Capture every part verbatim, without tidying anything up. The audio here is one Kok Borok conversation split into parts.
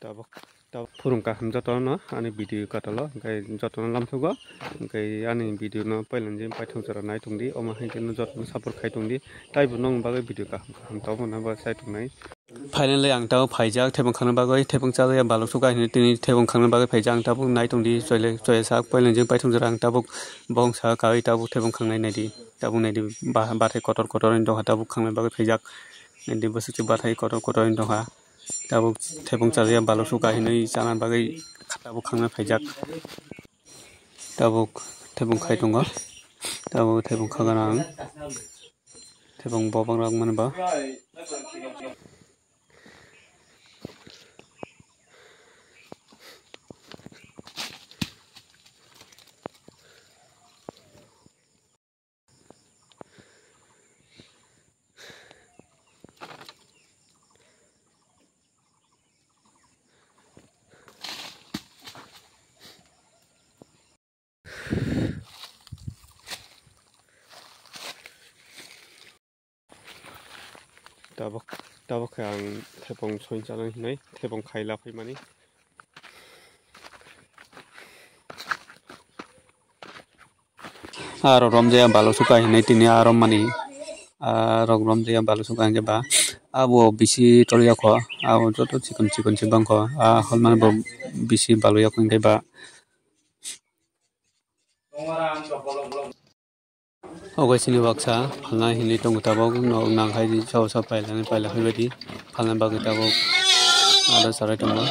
Tabuk, tabuk phurung kaham jotono ani video katalo, hwnkhe jotono lamthugo, hwnkhe ani video no pailani je paithung jora nai tongdi, omo hai khe no jotono support khai tongdi, taibo nokni bagwi video kaham kaham tongmani bo sai tongnai. Finally ang tabuk phaijak thebong khangna bagwi, thebong chalaya balok suka hinwi tini thebong khangna bagwi phaijak, ang tabuk nai tongdi, chole, choya sak pailani je paithung jora ang tabuk bongsa kawi tabuk thebong khangnai naidi, tabuk naidi ba-, bathai kotor kotor wng tongkha tabuk khangna bagwi phaijak, naidi bwswk se bathai kotor kotor wng tongkha. Tabuk thebong chalaya balok suka hinwi chana bagwi tabuk khangna phaijak. Tabuk thebong khai tongo. Tabuk thebong khagana ang. Thebong bobang rok mani ba. Tabuk, tabuk khe ang thepung soin chana hinwi thepung khai la phaimani. Aro romjaya balu suka hinwi tini aro mani, ah, rok romjaya balu suka hinwi ba abo bisi tolya kho, abo joto chikon chikon se bang kho, ah, hol mani bo bisi balu ya kho hinwi ba. Ogo sini baksa phalna hinwi tongo tabuk, nok nang hai sao sao pailani paila hai baidi phalna bagwi tabuk ada sarai tongo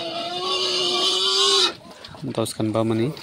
dos khan bamani.